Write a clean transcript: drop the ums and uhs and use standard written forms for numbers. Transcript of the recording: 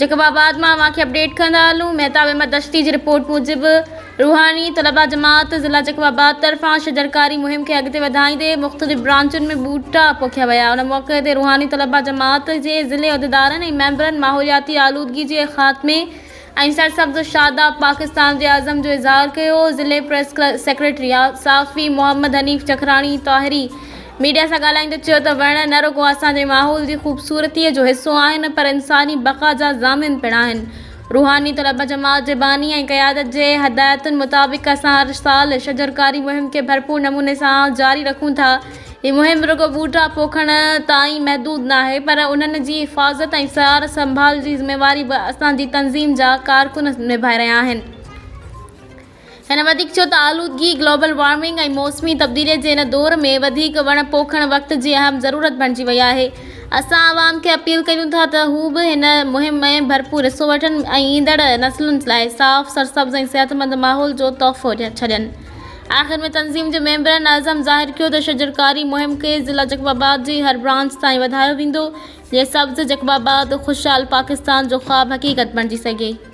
Jacob آباد مان اوهان کي اپڊيٽ ڪندا هلون مهتاب احمد دشتي جي رپورٽ موجب روحاني طلبه جماعت ضلع جيڪب آباد طرفان شجرڪاري مهم کي اڳتي وڌائيندي مختلف برانچن ۾ ٻوٽا پوکيا ويا ان موقعي تي روحاني طلبه جماعت جي ضلعي عهديدارن ۽ ميمبرن ماحولياتي آلودگي جي خاتمي ۽ سرسبز شاداب پاڪستان جي عزم جو اظهار ڪيو. ضلعي پريس سيڪريٽري صحافي محمد حنيف جکراڻي طاهري ميڊيا سان ڳالهائيندي چيو ته وڻ نه رڳو اسان جي ماحول جي خوبصورتي جو حصو آهن پر انساني بقا جا ضامن پڻ آهن. روحاني طلبه جماعت جي باني ۽ قيادت جي هدايتن مطابق اسان هر سال شجرڪاري مهم کي ڀرپور نموني سان جاري رکون ٿا. هي مهم رڳو ٻوٽا پوکڻ تائين محدود ناهي پر انهن جي حفاظت ۽ سار سنڀال جي ذميواري به اسان جي تنظيم جا ڪارڪن نڀائي رهيا آهن. هن وڌيڪ چيو ته آلودگي، گلوبل وارمنگ ۽ موسمي تبديلي جي هن دور ۾ وڌيڪ وڻ پوکڻ وقت جي اهم ضرورت بڻجي وئي آهي. اسان عوام کي اپيل ڪريون ٿا ته هو به هن مهم ۾ ڀرپور حصو وٺن ۽ ايندڙ نسلن لاء صاف، سرسبز ۽ صحتمند ماحول جو تحفو ڇڏين. آخر ۾ تنظيم جي ميمبرن عزم ظاهر ڪيو ته شجرڪاري مهم کي ضلع جيڪب آباد جي هر برانچ تائين وڌايو ويندو جيئن سبز جيڪب آباد خوشحال پاڪستان جو خواب حقيقت بڻجي سگهي.